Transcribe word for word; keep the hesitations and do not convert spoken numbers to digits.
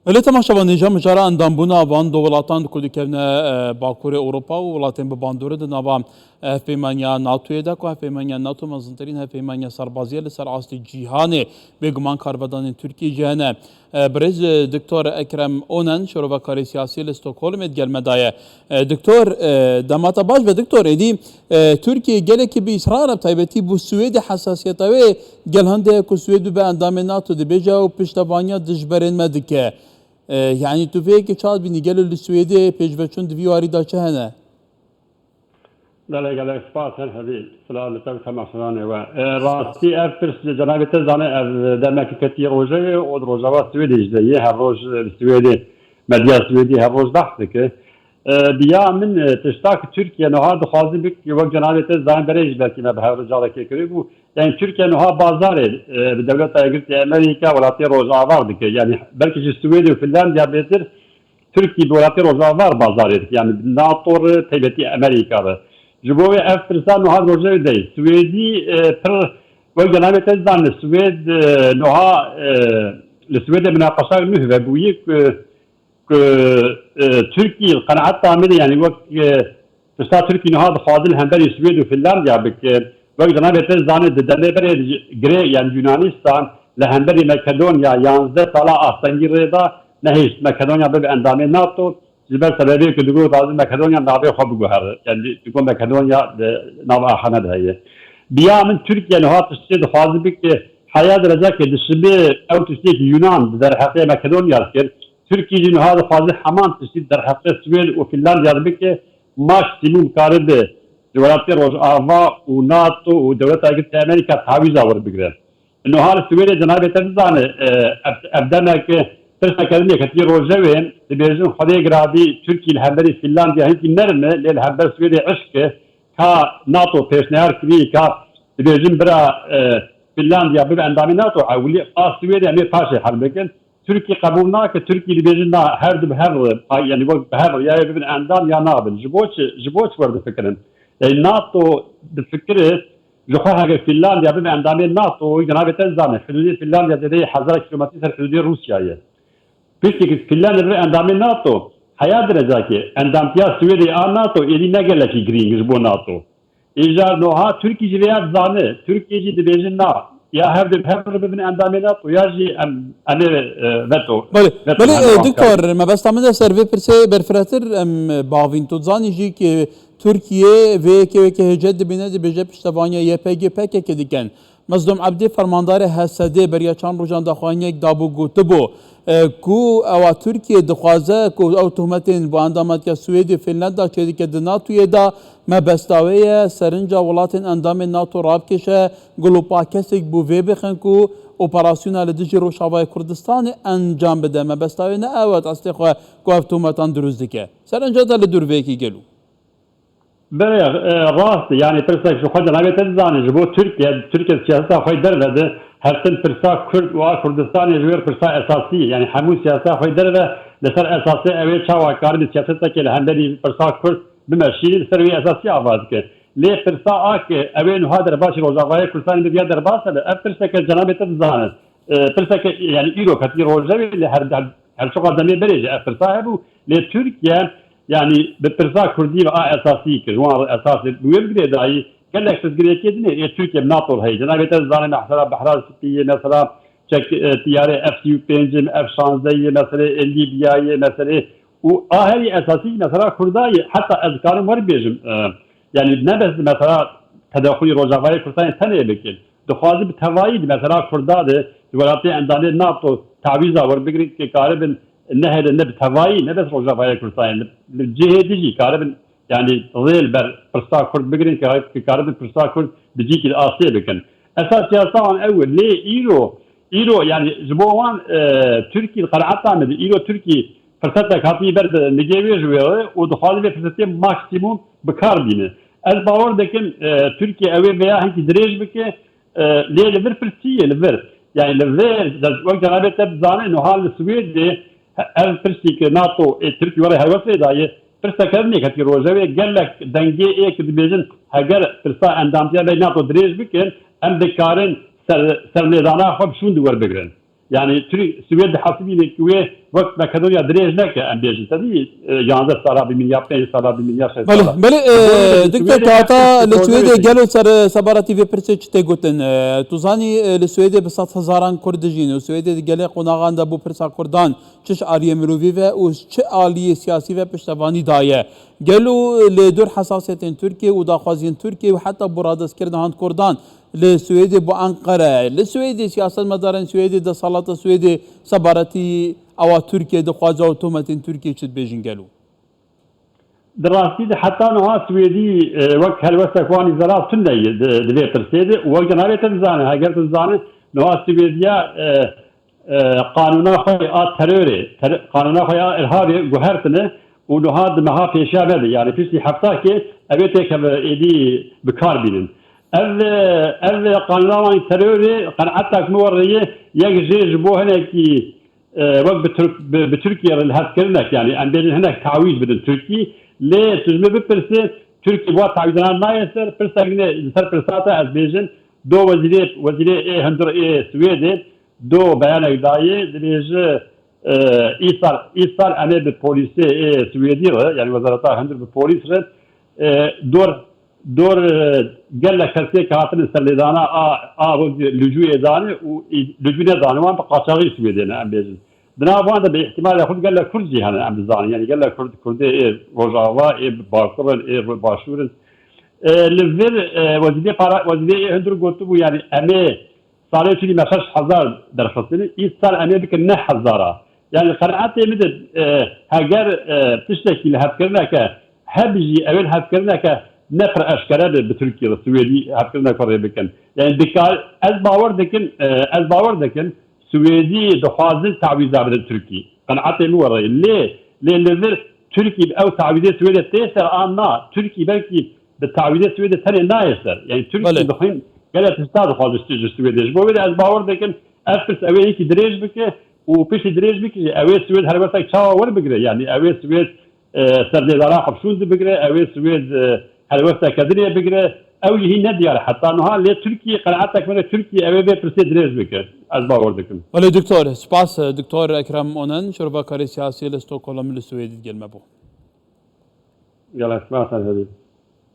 Belê temaşevan, nêja mijara endambûna van du welatan ku dikevne, e, Bakurê Ewropa û welatên bi bandorê di nava, e, hevpeymaniya NATOyê de, ku hevpeymaniya NATO mezintirîn hevpeymaniya serbazî ye li ser astê cîhanê. Bêguman karvedanên Tirkiyê jî hene. E, birêz, e, Doktor Ekrem Onen, şirovekarê siyasî li Stockholmê di gel me de ye. E, Doktor, e, dema te baş be, Doktor, êdî, e, Tirkiye gelekî bi Îsraîl re, bi taybetî bo Swêdê hesasiyeta wê gel hende ye ku Swêd bibe endamê NATO dibêje û piştevaniya dijberên me dike. E, yanî tu vê yekê çawa dibînî? Gelo li Swêdê pêşveçûn di vî warî de çi hene? Gelek gelek spas, her hebî silav li te û temaşevanê we. E, rastî ev pirs ji cenabê te zane, ev demekî ketiye rojevê û di rojava Swêdê jî de yê, her roj, e, li Swêdê, medya Swêdî her roj behs dike. E, bi ya min, e, tişta ki Tirkiye niha dixwaze bik, wek cenabê te zane berê jî belkî me bi hev re carekê kirî bû. Yani Tirkiye niha bazarê, e, bi Dewleta Yekgirtî Amerîka, welatê Rojava dike. Yani belkî ji Swêdê û Finlandiya bêtir Tirkî bi welatê Rojava bazarê dike. Yani NATO re, taybetî Amerîka re. Ji bo wê ev pirsa niha di rojevê de ye. Swêdî, e, pir wek cenabê te zanî, Swêd, e, niha, e, li Swêdê minaqeşa nuh vebûyî ku ku, e, Tirkî qenaeta min, yani wek, e, tişta Tirkî niha dixwaze li hemberî Swêd û Finlandiya bike, wek cenabê te zanê di demê berê girê, yani Yunanistan li hemberî Makedonya yanzdeh sala astengî rê da, nehişt Makedonya bibe endamê NATO, ji ber sebebê ku digot dixwaze Makedonya navê xwe biguhere, yani digot Makedonya di nav axane de heye. Biya min Tirkiye niha tiştê dixwaze bike, heya derecakê dişibê ew tiştê ki Yunan di derheqê Makedonya dikir, Tirkî jî niha dixwaze heman tiştî derheqê Swêd û Finlandiya de bike, maksimum karibe ji welatê Rojava û NATO û Dewleta Yekgirtî Amerîka tawîza werbigire. Niha li Swêdê cenabê te dizane, e, ev, ev demek pirseke din yê ketiye rojevê, dibêjin Xwedê girabî Tirkî li hemberî Finlandiya hinkî nerm e, lê li hember Swêdê hişk e, ka NATO pêşniyar kirî, ka dibêjin bira, e, Finlandiya bibe endamê NATO, ewilî a Swêdê em ê paşê hel bikin. Tirkî qebûl nake, Tirkî dibêje na, her du bi hev re, ay, yani wek bi hev re ya bibin endam ya nabin. Ji bo çi, ji bo çi werdifikirin? Yani NATO difikire, ji xwe heke Finlandiya bibe endamê NATO, cenabê te zane, hududê Finlandiya zêdeyê hezar kilometre ser hududê Rûsyayê. Piştî ki Finlandiya bibe endamê NATO, heya derecakê, endamtiya Swêdê a NATO, êdî ne gelekî girîng ji bo NATO. Îcar niha Tirkî jî vêya dizane. Tirkî jî dibêjin na. Ya hev dê bi hev re bibin endamê NATO, ya jî em, em ê, e, veto, Belê, veto belê, hene e, wan Doktor, mebesta min de ser vê pirsê berfirehtir em bavîn. Tu dizanî jî ki Tirkiye vê yekê weke hêcet dibîne, dibêje piştevaniya Y P G P K K dikin. Mezlûm Ebdî, fermandarê H S D, beriya çend rojan daxuyaniyek dabû, gotibû, e, ku ewa Tirkiye dixwaze ku ew tohmetên bo endametiya Swêdê û Finlanda çêdike di NATOyê de, mebesta wê ye serinca welatên endamên NATO rabikêşe, gulopakesek bo vê bixin ku operasyona li dijî Rojavayê Kurdistanê encam bide. Mebesta wê ne ew e, astê xwe ku ev tohmetan dirust dike. Serinca te li dûr vê yekê gelo? Belê, e, rast e. Yani pirsek ji xwe cenabê te dizane, ji bo Tirkiye, Tirkiye siyaseta xwe derve de, her tim pirsa Kurd û a Kurdistanê ji wêr pirsa esasî ye. Yani hemû siyaseta xwe derve, li ser esasê ew ê çawa karibe siyaseteke li hemberî pirsa Kurd bimeşîne, li ser wê esasî ava dike. Lê pirsa a ke ew ê niha derbasî Rojavayê Kurdistanê bibiya derbas e, ev pirseke cenabê te dizane. E, pirseke, yani îro ketî rojevê, lê her, her, her çiqa demê berê jî ev pirsa hebû. Lê Tirkiye, yani bi pirsa Kurdî ve a esasî kir, wan re esas bi wê girê dayî, gelek pirsgirêkê dinê, ê Tirkiye bi NATO heye. Cenabê te dizane, mesela Behra Spî ye, mesela çek, e, tiyarê F sî û pênc, F şazdeh ye, meselê, e, Lîbya ye, meselê, û a herî esasî mesela Kurda ye. Heta ez dikarim wer bêjim, e, yani ne bes mesela tedaxulî Rojavayê Kurdistanê tenê bikin. Dixwaze bi tevayî di mesela Kurda de, di welatê endamê NATO tawîza werbigirin ki karibin nehêlin ne bi tevayî, ne bes Rojavayê Kurdistanê, li, li cihê dijî karibin, yani rê li ber pirsa Kurd bigirin ki, ki karibin pirsa Kurd bi cîkî de asê bikin. Esas siyaseta wan ew e. Lê îro, îro yani ji bo wan, e, Tirkî li qenaeta min de, îro Tirkî firsetek hatiye ber nigê wê ji wê re û dixwaze vê firsetê maksimum bi kar bîne. Ez bawer dikim, e, Tirkiye ew ê vêya hinkî dirêj bike, e, lê li vir pirsî ye, li vir. Yani li vir, wek cenabê te dizane, niha li Swêdê he-, ev pirsî ki NATO ê Tirkiye were helwestê daye, pirseke din ê ketî rojevê, gelek dengê ê ki dibêjin, heger pirsa endamtiya bey NATO dirêj bikin, em dikarin ser, sernêdana xwe bi şûn di wer bigirin. Yani Türk, Swêd dihesibîne ki wê wek Makedonya dirêj neke, em bêjin. Te dî, e, yanzdeh sala bimîn ya pênc sala bimîn ya şeş Belê, sala. belê, e, Doktor, tu hata li Swêdê gelo ser, e, sebaratî vê pirsê çi tê gotin? E, tu zanî, e, li Swêdê bi sed hezaran Kurd dijîn û Swêdê di gelê qonaxan de bû pirsa Kurdan çi ji aliyê mirovî ve û çi aliyê siyasî ve piştevanî daye. Gelo li dor hesasiyetên Tirkiye û daxwaziyên Tirkiye û heta bo radestkirina hand Kurdan li Swêdê bo Enqere, li Swêdê siyasetmedarên Swêdê, desthilata Swêdê sebaretî ewa Tirkiye dixwaze û tometên Tirkiye çi dibêjin gelo? Di rastî de heta niha Swêdî, e, wek helwestek wanî zelav tune ye di, di vê pirsê de û wek cenabê te dizane, heger tu dizane, niha Swêdiya, e, e, qanûna xwe a terorê, ter-, qanûna xwe a irhabê guhertine û niha di meha pêşiya me de, yani piştî heftakê ev ê têkeve êdî bi kar bînin. Ev, e, ev qanûna wan terorê qenaetek min we rê ye, yek jê ji bo hinekî, e, wek bi Tirk-, bi, bi Tirkiye re li hevkirinek, yani em bêjin hinek tawîz bidin Tirkî, lê tu ji min bipirse, Tirkî bi wa tawîzana nayê ser, pirsek ne, li ser pirsa te ez bêjim, do wezîrê, wezîrê ê hundir ê Swêdê, do beyanek dayê, dibêje, e, îsal, îsal em ê bi polîsê ê Swêdî re, yani wezareta hundir bi polîs re, e, dor, dor, e, gelek kesê ke hatine serlêdana a, a wek licûyê dane û î-, licû nedane, wan bi qaçaxî Swêdê ne, em bêjin. Di nav wan de bi îhtimalê xwe gelek Kurd jî hene, em dizanin. Yani gelek Kurd, Kurdê ê Rojava, ê Bakur in, ê Başûr in. E, li vir, e, wezîrê para, wezîrê ê hundir gotibû, yani em ê salê çûnî me şeş hezar derxistine, îsal em ê bikin neh hezar a. Yani qenaetê min de, e, heger, e, tiştekî li hevkirineke hebe jî, ew ê li hevkirineke ne pir eşkere be bi Tirkî re, Swêdî hevkirineke rê bikin. Yani dikar, ez bawer dikim, e, ez bawer dikim Swêdî dixwazin tawîza bidin Tirkî. Qenaetê min were ye. Lê, lê li vir Tirkî bi ew tawîzê Swêdê tê ser an na, Tirkî belkî bi tawîzê Swêdê tenê nayê ser. Yani Tirkî Belê. dixwîn gelek tişta dixwaze ji, ji Swêdê. Ji bo wê de ez bawer dikim ev pirs ew ê yekî dirêj bike û piştî dirêj bike jî ew ê Swêd helwestek çawa werdigire. Yani ew ê Swêd, e, serlêdana xwe bi şûn de bigire, ew ê Swêd, e, helwesteke dinê bigire. Ew jî hîn nediyar e heta niha, lê Tirkî, qenaetek min e, Tirkî ew ê vê pirsê dirêj bike. Ez bawer dikim. Belê doktor, spas, doktor Ekrem Onen, şirovekarê siyasî li Stockholm li Swêdê digel me bû. Gelek spas, ez